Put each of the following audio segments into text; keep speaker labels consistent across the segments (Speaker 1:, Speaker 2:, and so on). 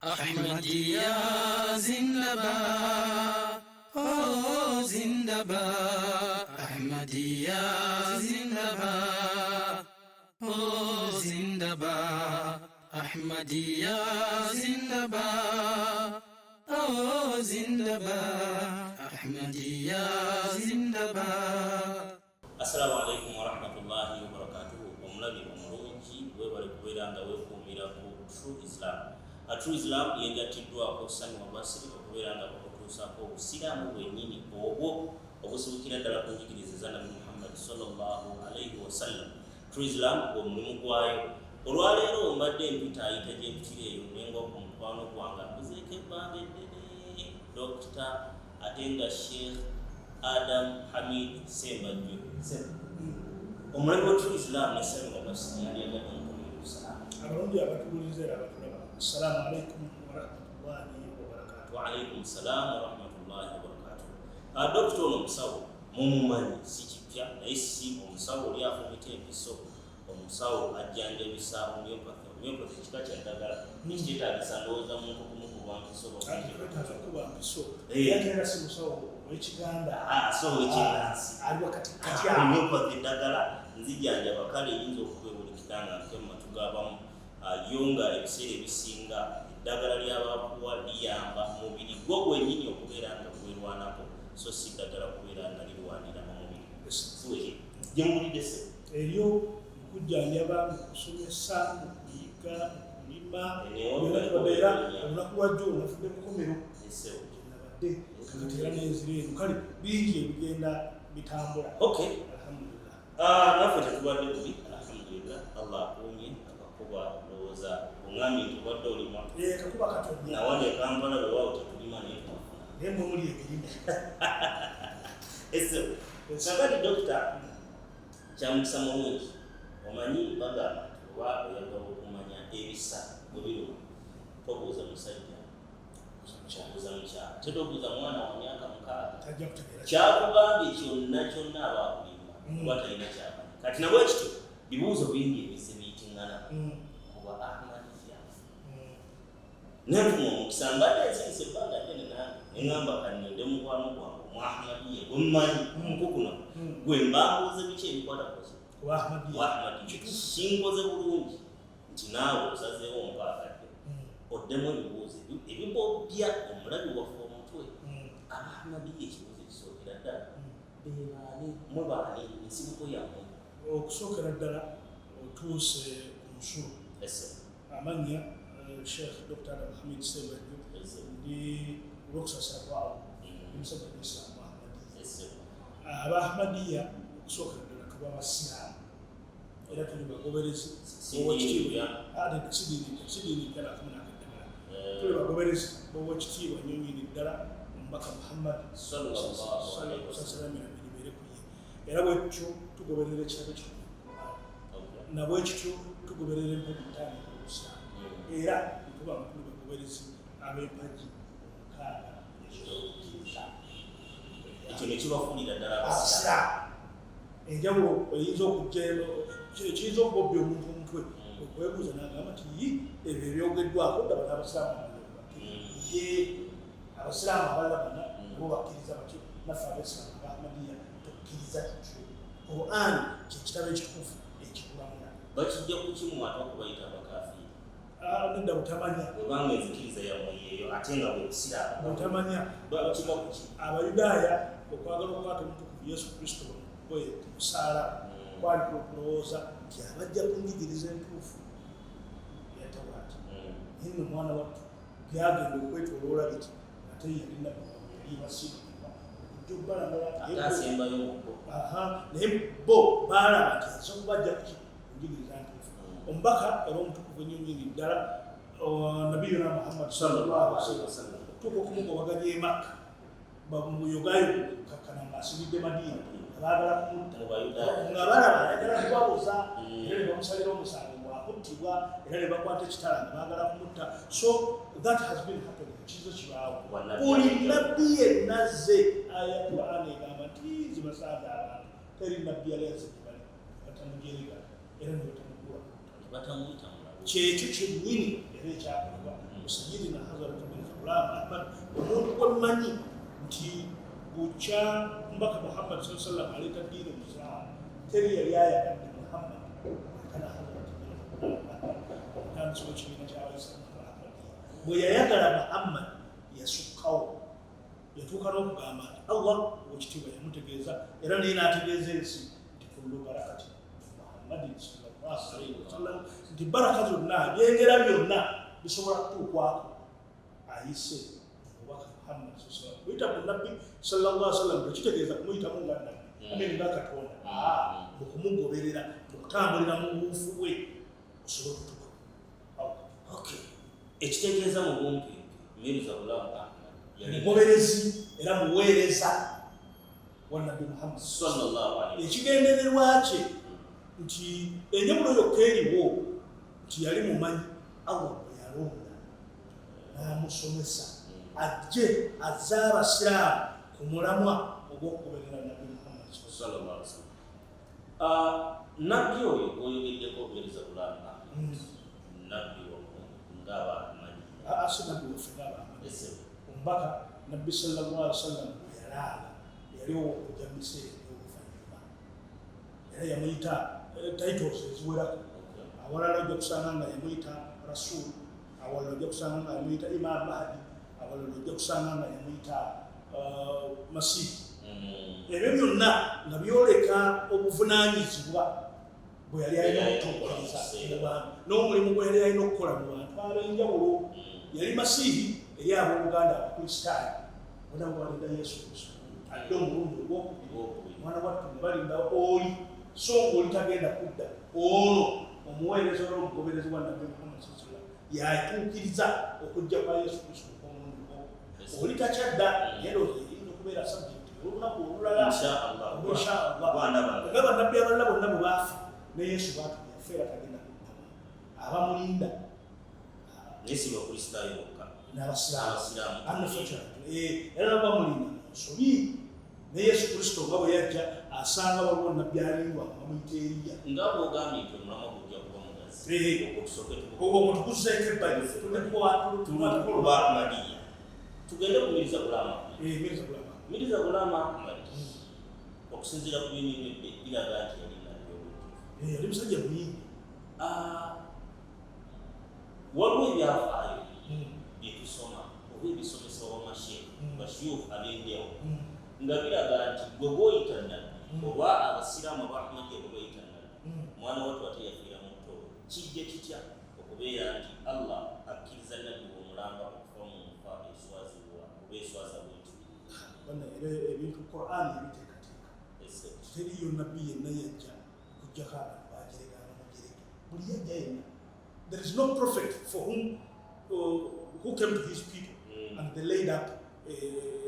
Speaker 1: Ahmadiyya Zindabad, oh Zindabad, Ahmadiyya Zindabad, oh Zindabad, Ahmadiyya Zindabad, oh Zindabad, Ahmadiyya Zindabad.
Speaker 2: Assalamu alaikum warahmatullahi wabarakatuhu. Omulabi omulungi, webale kubeera nga weekuumira ku True Islam. True Islam yegattiddwako Sami Wabasiri okubeera nga bakutuusaako obusiraamu bwennyini obwo obusibukira ddala ku njigiriza eza Nabi Muhammad sallallahu alaihi wasallam. True Islam gwe gwayo. Olwaleero mbadde mpita ayita gye mpitira eyo nengwa ku mukwano gwange ambuzeeko ebbanga eddene, Dokita ate nga Sheikh Adam Hamid Sembajjo. Omulabi wa True Islam ne Sami Wabasiri yandyagadde omukomera okusalamu.
Speaker 3: Abalungi abatuwuliriza era abatulaba, assalamu alaikum warahmatullahi wabarakatu.
Speaker 2: Waalaikum salam warahmatullahi wabarakatuh. Dokita ono omusawo mumumanyi, si kipya, naye si omusawo oli afumita empiso, omusawo ajjanjabisa homeopathy. Homeopathy kika kya ddagala ekikyetaagisa ndowooza muntu kumukuba mpiso.
Speaker 3: Twetaaga kuba mpiso. Ate era si musawo ow'ekiganda.
Speaker 2: So wekinansi.
Speaker 3: Ali wakati kati awo.
Speaker 2: Homeopathy eddagala nzijjanjaba, kale eyinza okuba ewulikika nga mpya mu matu g'abamu. Yo nga ebiseera ebisinga eddagala lyabakuwa liyamba mubiri gwo gwennyini okubeera nga gwerwanako, so si ddagala kubeera nga lirwanira omubiri. Siweki gyemuwulidde se?
Speaker 3: Eryo mu kujjanjaba, mu kusomesa, mu kuyiga, mu kulima, byonna tubadde. Era olunaku lwajjo nafudde Bukomero gyenabadde, kakati era nenzira eno. Kale bingi ebigenda bitambula. Alhamdulillah.
Speaker 2: Naffe tetubadde bubi, alhamdulillah, Allah akuumye. Akakuba ndowooza oŋambye nti obadde olima.
Speaker 3: Eh, kakuba katonnya.
Speaker 2: Nawano e Kampala bwewaawo tetulima, naye twafuna.
Speaker 3: Naye mwe muli ebirime.
Speaker 2: Ese kakati dokita, kyamukisa mulungi, omanyi bagamba nti oba oyagala okumanya ebisa bwe biruma, tobuuza musajja, obuuza mukyala. Tetobuuza mwana wa myaka 6.
Speaker 3: Tajja kutegeera.
Speaker 2: Kyakugambye kyonna kyonna aba akulimba, kuba talina kyamanyi. Kati nabwe kityo bibuuzo bingi ebizze biyitiŋŋana kuba Ahmadiya. Nenfuna omukisa, mbadde nsirise ebbanga ddene nange neŋŋamba kanninde mukwano gwange omu Ahmadiya gwe mmanyi mukukuno, gwe mbambuuze biki ebikwata kuki
Speaker 3: Kuba Ahmadiyya.
Speaker 2: Ahmadiya. Kinkoze bulungi nti naawe osazeewo mpa akadde oddemu ebibuuzo ebibobbya omulabi waffe omutwe. Abahmadiya, ekibuuzo ekisookera ddala, bebaani? Mwe baani? Ensibuko yammwe?
Speaker 3: Okusookera ddala, otuuse ku nsulo.
Speaker 2: Ese.
Speaker 3: Amannya Sheikh Dr Adam Hamid Sembajjo.
Speaker 2: Ese.
Speaker 3: Ndi olwokusasira kwawo ndi musajja muisiraamu Ahmadiya.
Speaker 2: Ese.
Speaker 3: Abahmadiya okusookera ddala tuba basiraamu era tuli bagoberezi.
Speaker 2: Si ddiini mpya.
Speaker 3: Si diini mpya nakamu nakeddagala. Tuli bagoberezi b'owekitiibwa nnyo nnyini ddala omubaka Muhammad,
Speaker 2: Sallallahu alaihi wasallam.
Speaker 3: salamira biribeere ku ye. Era bwekityo tugoberera ekitabo kitukuvu, nabwekityo tugoberera empagi 5 ez'obusiraamu. Era tuba nga tuli bagoberezi ab'empagi 6 ez'okukkiriza.
Speaker 2: Ekyo ne kibafuulira ddala abasiraamu.
Speaker 3: Abasiraamu. Enjawulo eyinza okujja, ekiyinza okubobbya omuntu omutwe, okwebuuza n'agamba nti, "Yi, ebyo ebyogeddwako ddaba n'abasiraamu abalala bakkiriza?" Ye, abasiraamu abalala bonna bo bakkiriza batyo. Naffe abaisiraamu Abahmadiya tukkiriza tutyo. Quran kyekitabo ekitukuvu ekitulamula.
Speaker 2: Bakijja kukimu ate okubayita abakafiiri?
Speaker 3: Ah, nedda, butamanya.
Speaker 2: Obanga enzikiriza yammwe yeeyo ate nga bwe busiraamu.
Speaker 3: Butamanya.
Speaker 2: Kiva kuki?
Speaker 3: Abayudaaya okwagala okukwata omutukuvu Yesu Kristo bamugoye ku musaala, kwali okulowooza nti abajja ku njigiriza entuufu ya Tawraati. Naye nno mwana wattu byagenda okwetoloola biti, ate yali nabbi waabwe yali basindikibwa okujja okubalamula.
Speaker 2: Ate asembayo mu bo.
Speaker 3: Aha, naye bo baalaba nti aza kubajja kuki ku njigiriza ntuufu. Omubaka era omutukuvu ennyo nnyini ddala, nabiyuna Muhammad sallallahu alaihi wasallam, okutuuka okumugobaganya e Makka, bamuyogayo kakkana ng'asibidde Madiina, abaagala kumutta.
Speaker 2: Mu Bayudaaya.
Speaker 3: Nga balaba ayagala kubabuza, era ne bamusalira omusango gwakuttibwa, era ne bakwata ekitala nga baagala kumutta. So that has been happening, kizo kibaawo.
Speaker 2: Bannabbi.
Speaker 3: Buli nabbi yenna azze, aya Quran egamba nti zibasanze abantu, teri nabbi yali azze gye bali batamujerega era ne batamugula.
Speaker 2: Batamuyita mulalu.
Speaker 3: Kyekyo kyennyini era ekyakolebwa. Sayidina Hazrat Mirza Ghulam Ahmad, omuntu gwemmanyi nti bukya Mbaka Muhammad saa sallam aleeta ddiini omusiraamu, teri yali ayagadde Muhammad kana Hazrat Mirza Ghulam Ahmad, omutandisi w'ekibiina ky'Abaisiraamu Ahmadiyya. Bwe yayagala Muhammad yasukkawo, yatuuka n'okugamba nti Allah owekitiibwa yamutegeeza, era naye n'ategeeza ensi nti kullu barakati Muhammadin sallallahu alaihi wasallam, nti baraka zonna, byengera byonna bisobola kutuukwako ayise omubaka Muhammad sallam. Kuyita mu nabbi sallallahu alaihi wasallam tekitegeeza kumuyitamu nga nabbi amen nga Katonda, mu kumugoberera, mu kutambulira mu buufu bwe osobola okutuuka Allah.
Speaker 2: Okay, ekitegeeza mu bumpi Mirza Ghulam Ahmad yali
Speaker 3: mugoberezi era muweereza wa Nabbi Muhammad
Speaker 2: sallallahu alaihi.
Speaker 3: Ekigendererwa kye nti enjawulo yokka eriwo nti yali mumanyi Allah bwe yalonda n'amusomesa ajje azze Abasiraamu ku mulamwa ogw'okugoberera Nabbi Muhammad.
Speaker 2: Sallallahu alaihi wasallam. Nabbi oyo gwoyogeddeko, Mirza Ghulam Ahmad, nabbi wammwe ng'Abahmadiyya?
Speaker 3: Aa, si nabbi waffe ng'Abahmadi.
Speaker 2: Ese.
Speaker 3: Omubaka Nabbi sallallahu alaihi wasallam bwe yalanga yaliwo okujja mu biseera eby'oluvannyuma, era yamuyita titles eziwerako. Awalala ojja kusanga nga yamuyita rasul, awalala ojja kusanga nga yamuyita Imam Mahdi, awalala ojja kusanga nga yamuyita Masihi. Ebyo byonna nga byoleka obuvunaanyizibwa bwe yali alina okutuukiriza mu bantu n'omulimu gwe yali alina okukola mu bantu ab'enjawulo. Yali Masihi eri abooluganda Abakristaayo bona bwe balinda Yesu Kristo adde omulundi ogwokubiri.
Speaker 2: Ogwokubiri.
Speaker 3: Mwana wattu ne balinda oli, so nga oli tagenda kudda. Ono omuweereza oba omugoberezi wa Nabbi Muhammad sallam yatuukiriza okujja kwa Yesu Kristo okw'omulundi ogwokubiri. Oli takyadda, naye ndowooza eyinza okubeera subject olunaku olulala.
Speaker 2: Inshallah.
Speaker 3: Inshallah.
Speaker 2: Bwana bange.
Speaker 3: Nga bannabbi abalala bonna bwe baafa, ne Yesu baatu yafa era tagenda kuddamu, abamulinda.
Speaker 2: Naye si Bakristaayo bokka.
Speaker 3: N'Abasiraamu.
Speaker 2: Abasiraamu.
Speaker 3: Unfortunately, era nabo bamulinda mu nsobi. Ne Yesu Kristo nga bwe yajja asanga waliwo nabbi alindwa nga bamuyita Eriya.
Speaker 2: Nga bw'ogambye nti omulamwa gujja kuba mugazi, ogwo tusooke
Speaker 3: Ogwo gwe tuguzeeko ebbali.
Speaker 2: Tuba Ahmadiyya, tugende ku Mirza Ghulam Ahmad.
Speaker 3: Mirza Ghulam.
Speaker 2: Mirza Ghulam Ahmad, okusinziira ku binyonyodde, biraga nti yali nabbi obujjuvu.
Speaker 3: Yali musajja muyingi.
Speaker 2: Waliwo ebyafaayo byetusoma oba ebisomesebwa bamasheekh, bashuyukh ab'enjawulo, nga biraga nti gwe gwoyita nabbi oba Abasiraamu Abahmadiyya gwe bayita nabbi, mwana wattu ate yafiira mu ttolo. Kijja kitya okubeera nti Allah akkiriza nabbi womulamba okufa mu nfa eswazibwa oba eswaza bwetyo?
Speaker 3: Banna, era ebintu Qur'ani ebiteekateeka.
Speaker 2: Ese.
Speaker 3: Teriyo nabbi yenna yajja okugjako abantu bajeregana mujerege buli yajja yenna. There is no prophet for whom who came to his people and they laid up a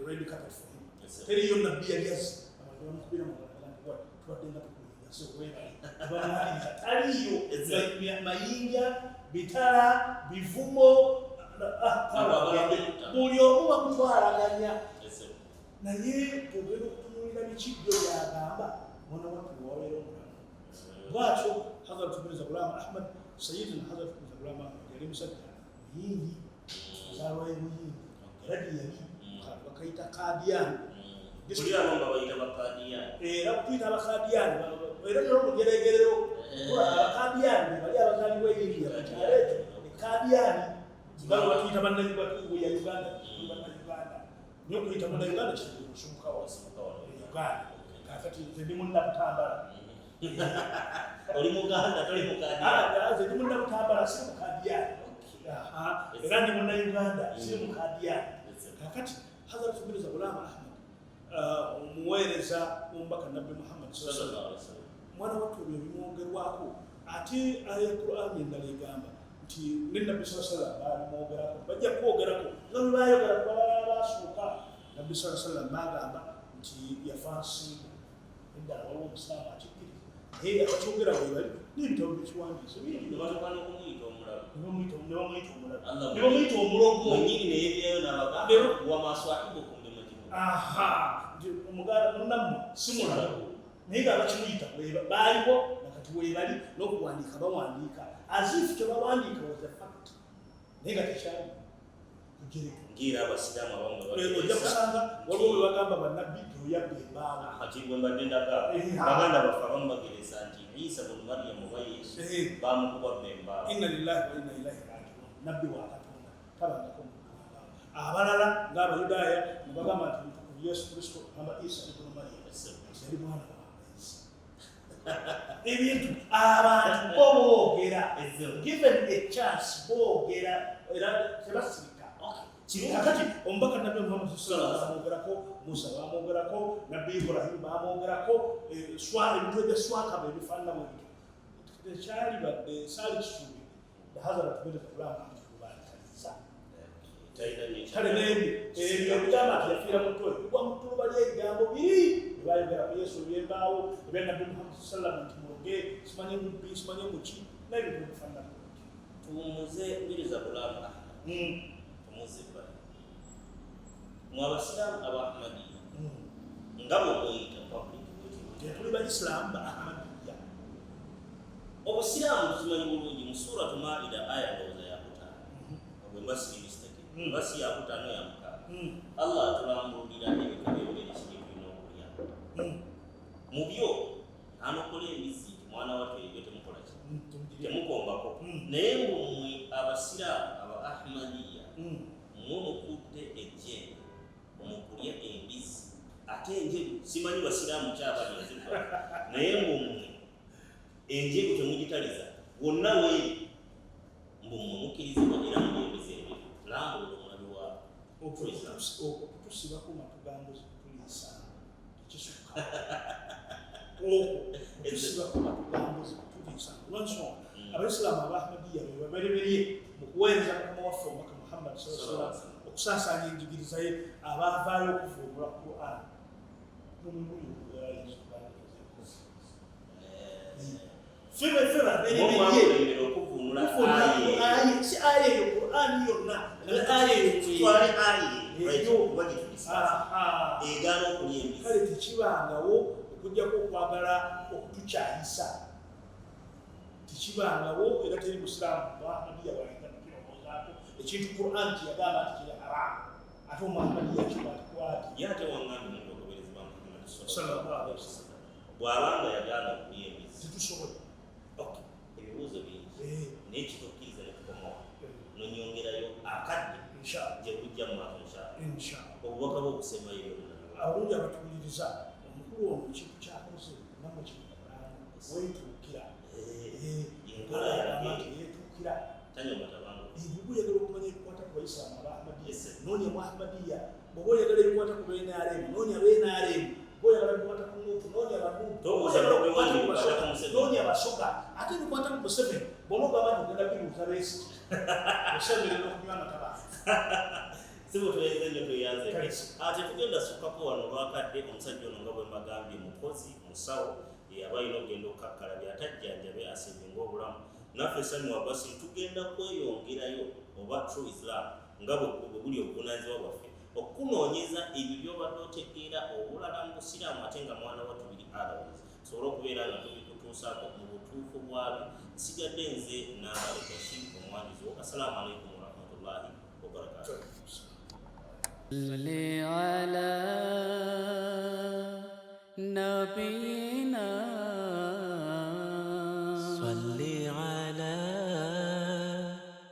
Speaker 3: red carpet for him.
Speaker 2: Ese.
Speaker 3: Teriyo nabbi yali azze abantu bamukubira mu ngalo nti, "Wa, tubadde nga tukulinda, so weebale." Tebamwaniriza, taliyo. Mayinja, bitala, bivumo,
Speaker 2: Abagala kumutta.
Speaker 3: buli omu bamutwalaganya.
Speaker 2: Ese.
Speaker 3: Naye ogenda okutunuulira biki byo byagamba, mwana wattu wabeera omulamu bwatyo. Hazrat Mirza Ghulam Ahmad, Sayidina Hazrat Mirza Ghulam Ahmad yali musajja muyindi, azaalwa e Buyindi, era gye yali kantu bakayita Kadiani.
Speaker 2: Buli abo nga bayita Bakadiyani.
Speaker 3: Era kutuyita Abakadiyani, era nyo olugeregerero Abakadiyani be bali abazaalibwa e India mu kyalo ekyo Ekadiyani. Bano batuyita bannayuganda ya Uganda, tuli Bannayuganda. Naye okuyita Munnayuganda kitegeeza osumukawa e Uganda. Kakati nze ndi Munnabutambala.
Speaker 2: Oli Muganda, toli Mukadiyani.
Speaker 3: Ah, nze ndi Munnabutambala, si Mukadiyani. Aha, era ndi Munnayuganda, si Mukadiyani. Kakati Hazrat Mirza Ghulam Ahmad, omuweereza w'omubaka Nabbi Muhammad sallallahu
Speaker 2: Sallallahu alaihi wasallam.
Speaker 3: Mwana wattu ebyo bimwogerwako, ate aya Qur'ani endala egamba nti ne Nabbi saa sallam babimwogerako, bajja kwogerako nga bwe bayogera ku balala basooka. Nabbi saa sallam bagamba nti yafa nsingo. Eddala waliwo omusiraamu akikkiriza, naye abakyogera bwe bali n'ebitabo bikiwandiise bingi.
Speaker 2: Ne batuuka n'okumuyita omulalu.
Speaker 3: Ne bamuyita omulalu,
Speaker 2: Allah
Speaker 3: ne bamuyita omulogo.
Speaker 2: Mwennyini neyebyayo n'abagamba, wama swahibukum bimajnun.
Speaker 3: Aha, nti omuganda munnammwe si mulalu, naye nga abakimuyita baaliwo nakati weebali n'okuwandiika bawandiika as if kye bawandiika was a fact, naye nga tekyali. Mujereke.
Speaker 2: Ngira abasiraamu abamu bwe
Speaker 3: Ojja
Speaker 2: bateresa
Speaker 3: kusanga waliwo bwe bagamba bannabbi toyabba embaawo.
Speaker 2: Kati bwe mbadde ndaga, baganda baffe abamu bageresa nti Isa bunu Mariyamu oba Yesu bamukuba embaawo.
Speaker 3: Inna lillahi wa inna ilaihi rajiun. Nabbi wa Katonda tabangako mubbi wa mbaawo. Abalala ng'Abayudaaya ne bagamba nti Yesu Kristo gamba Isa ibunu Mariyamu yali mwana wa mwenzi. Ebintu abantu bo boogera, given a chance boogera era tebasirika. Kakati omubaka Nabbi Muhammad sallallahu alaihi bamwogerako, Musa bamwogerako, Nabbi Ibrahim bamwogerako, ebintu ebya swakaba ebifaanana bwe bityo tekyali badde saali kisuubidde Hazara tubereka kulamba nti kubaataliza. Kale n'ebyo ebyo okugamba nti yafiira mu ttooyi bigwa mu ttuluba ly'ebigambo biri bye baayogera ku Yesu eby'embaawo, ebya Nabbi Muhammad sallam nti muloge, simanye mubbi, simanye muki, n'ebintu ebifaanana bwe bityo.
Speaker 2: Tuwummuze Mirza Ghulam Ahmad, tumuze ebbali. Mwe Abasiraamu aba Ahmadiyya, nga bwe mweyita public bwetyo,
Speaker 3: tuli Bayisiraamu ba Ahmadiyya.
Speaker 2: Obusiraamu tukimanyi bulungi mu Suratu Maida aya ndowooza yakutaano, bwe mba siri mistake, mba si yakutaano, ya mukaaga, Allah atulambululira ebika by'emmere ki bye tulina okulya. Mu byo n'anokola embizzi nti mwana wattu ebyo temukola ki, temukombako. Naye mbu mmwe Abasiraamu aba Ahmadiyya mmwe mukudde ejjembe mu kulya embizzi ate enjeru. Simanyi basiraamu kyabali enzirugavu, naye mbu mmwe enjeru temugitaliza wonna weeri, mbu mmwe mukkirizibwa era mulya embizzi enjeru. Lambulula omulabi wa
Speaker 3: Okutusibako matugambo kutuliisa tekisukka okwo, okutusibako matugambo kutuliisa lwansonga Abaisiraamu Abahmadiya be babereberye mu kuweereza mukama waffe omubaka Muhammad sallallahu alaihi wasallam, okusaasaanya enjigiriza ye, abaavaayo okuvuumula Quran nomulundi ayinza okubangezeeko. Ffe babereberye
Speaker 2: mwakulembera okuvvuunula
Speaker 3: kufuna
Speaker 2: aya.
Speaker 3: Si aya eyo, Quran yonna, naye aya eyo.
Speaker 2: Tutwale aya
Speaker 3: Eyo.
Speaker 2: kuba gitulisa egaana okulya embizzi.
Speaker 3: Kale tekibangawo okugjako okwagala okutukyayisa, tekibangawo era teri musiraamu Muhammadiya bwayinza kukirowoozaako ekintu Quran kyeyagamba nti kiri haramu ate Omuhammadiya kikwatikwati.
Speaker 2: Ye ate waŋŋambye mu bagoberezi ba Muhammad
Speaker 3: sallallahu alaihi wasallam
Speaker 2: bw'abanga yagaana okulya embizzi.
Speaker 3: Tetusobola.
Speaker 2: Okay, ebibuuzo bingi, naye kitukkiriza ne tukomawo nonyongerayo akadde
Speaker 3: Inshallah.
Speaker 2: gye bujja mu maaso inshallah.
Speaker 3: Inshallah.
Speaker 2: Obubaka bw'okusembayo byonna.
Speaker 3: Abalungi abatuwuliriza, omukulu ono ekintu kyakoze nammwe kimukolamu weetuukira.
Speaker 2: Enkola yange.
Speaker 3: Nti yeetuukira.
Speaker 2: Tanywa matabangu.
Speaker 3: Bw'oba oyagala okumanya ebikwata ku Bayisiraamu aba Ahmadiyya,
Speaker 2: Yes, sir.
Speaker 3: noonya mu Ahmadiyya. Bw'oba oyagala ebikwata ku BNRM, noonya BNRM. Bw'oba oyagala ebikwata ku NUP, noonya ba NUP.
Speaker 2: Tobuuza
Speaker 3: Bw'oba oyagala
Speaker 2: Bobi Wine
Speaker 3: ebikwata ku
Speaker 2: ebikwata
Speaker 3: Basoga,
Speaker 2: ku Museveni.
Speaker 3: noonya Basoga. Ate ebikwata ku Museveni bw'oba ogamba nti ogenda bibuuza Besigye, osemberera okunywa amataba.
Speaker 2: Sibo tweyanze nnyo, tweyanze.
Speaker 3: Kale.
Speaker 2: Ate tugenda sukkako wano olwakadde. Omusajja ono nga bwe mbagambye mukozi musawo, aba alina okugenda okukakkalabya atajjanjabe asevinga obulamu. Naffe Sami Wabasi tugenda kweyongerayo oba True Islam nga bwe bwe buli obuvunaanyizibwa bwaffe okunoonyeza ebyo by'obadde otegeera obulala mu busiraamu ate nga mwana wattu biri otherwise, tusobole okubeera nga tubikutuusaako mu butuufu bwabyo. Nsigadde nze Nambale Bashir, omuwandizi wo. Assalaamu alaikum warahmatullahi wabarakatuh.
Speaker 1: صل على نبينا.
Speaker 4: صل على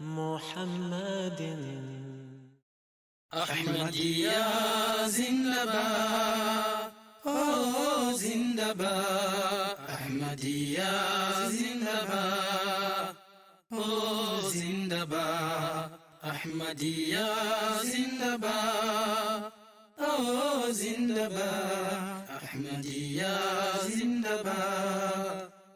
Speaker 4: محمد.
Speaker 1: Ahmadiyya zindabad, oh zindabad, Ahmadiyya zindabad, oh zindabad, Ahmadiyya zindabad, oh zindabad, Ahmadiyya zindabad.